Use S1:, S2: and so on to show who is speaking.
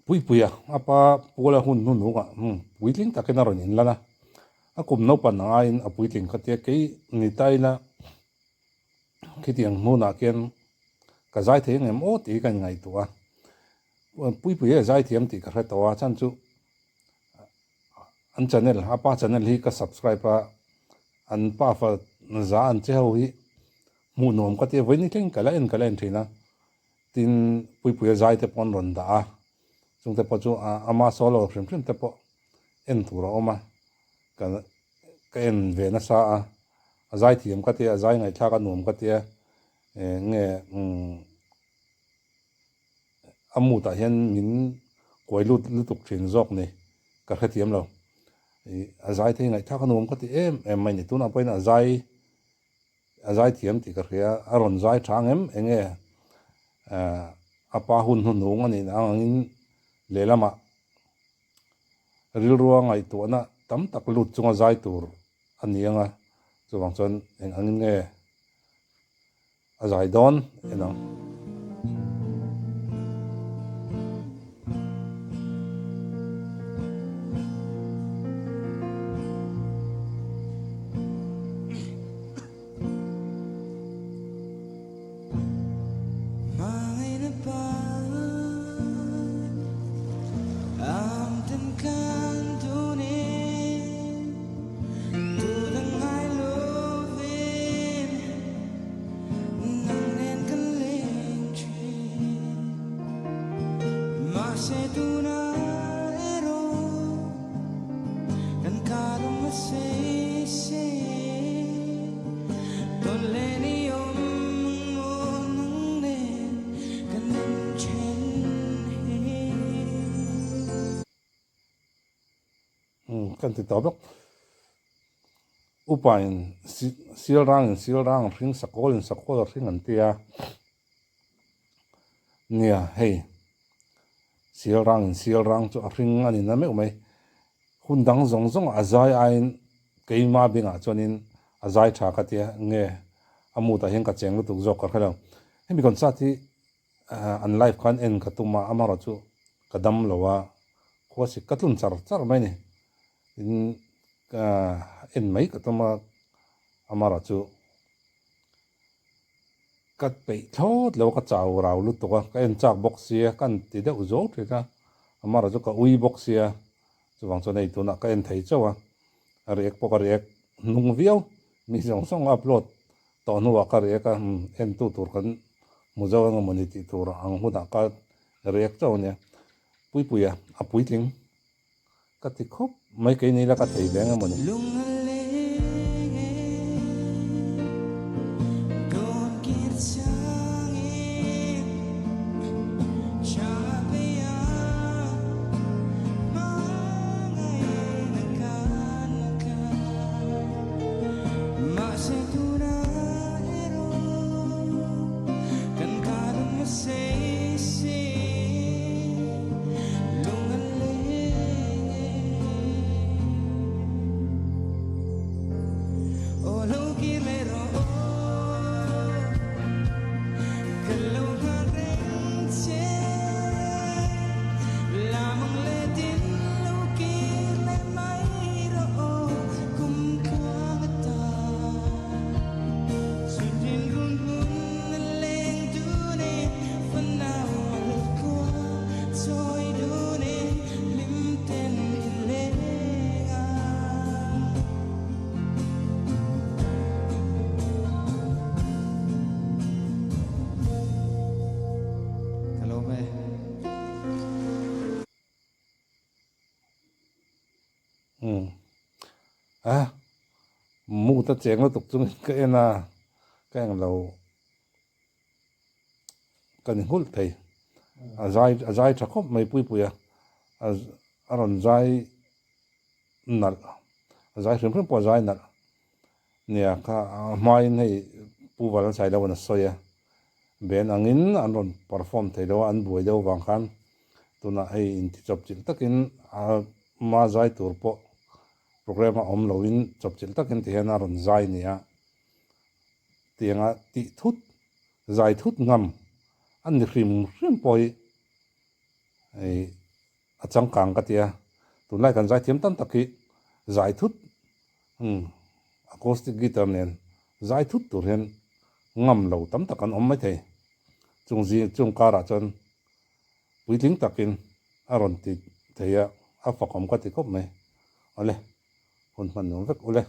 S1: Puipuia a pa Puala hun hnuhnungah puitling takin a rawn inlan a, a kum naupan ang aiin a puitling kha tia kei ni ta ila khitiang hmunah khian ka zai thei ang em aw tih hi ka inngaihtuah a. Puipuia zai thiam tih ka hre tawh a, chhan chu an channel a pa channel hi ka subscribe a, an pa fa za an che ho hi hmuh nuam ka tia vawiin thleng ka la en ka la en thin a. Tin, Puipuia zai te pawh an rawn dah a, chungte pawh chu ama solo hrim hrim te pawh en tur a awm a, ka ka en ve nasa a, a zai thiam ka tia, a zai ngaihthlak a nuam ka tia, nge a mood ah hian min kuai lut lutuk thin zawk ni, ka hrethiam lo. Ih a zai te hi ngaihthlak a nuam ka ti em em mai ni, tunah pawhin a zai A zai thiam tih ka hria, a rawn zai tha ang em? Enge a pa hun hnuhnung a nih ang angin lehlamah rilrua ngaihtuahna tam tak lut chunga zai tur a ni ang a, chuvang chuan eng angin nge a zai dawn en ang. Kan ti tawh bawk. Upa in sial rang in sial rang hring sakawl in sakawl a hring an ti a. Nia hei sial rang in sial rang chu a hring a ni na meuh mai. Hun dang zawng zawng a zai aiin keima bengah chuanin a zai tha ka tia nge a mood ah hian ka cheng lutuk zawk ka hre lo. Hemi concert hi an live khan en ka tum a amaherawh chu ka dam lo a khua sik ka tlun char char mai a ni. Tin en mai ka tum a amaherawh chu Ka peih thlawt lo, ka chau rau lutuk a, ka en chak bawk sia, ka han ti deuh zawk thin a, amaherawh chu ka ui bawk sia, chuvang chuan hei tunah ka en thei chauh a, a react pawh ka react hnung viau, mi zawng zawng upload tawh hnuah ka react a, en tu tur kan hmu zo eng emawni tih tur ang hunah ka react chauh a nia, Puipuia a puitling ka ti khawp mai kei ni la ka thei ve ang emawni. Umm a mood a cheng lutuk chungin ka en a ka englo ka ni nghulh thei a zai a zai tha khawp mai Puipui a a rawn zai nalh a zai hrim hrim pawh a zai nalh nia kha a hmain hei Pu Valansailo an a sawi a ben angin an rawn perform thei lo a an buai deuh vang khan tunah hei intichawp chilh takin a ma zai tur pawh programme a awm loin chawp chilh takin tihian a rawn zai nia. Tianga tih thut, zai thut ngam a ni hrim hrim pawh hi A changkang ka ti a, tunlai kan zaithiam tam tak hi zai thut, umm acoustic guitar nen zai thut tur hian ngam lo tam tak an awm maithei. Chung zing chung karah chuan puitling takin a rawn ti thei a, a fakawm ka ti khawp mai. Awle, hun hman nuam vek ule.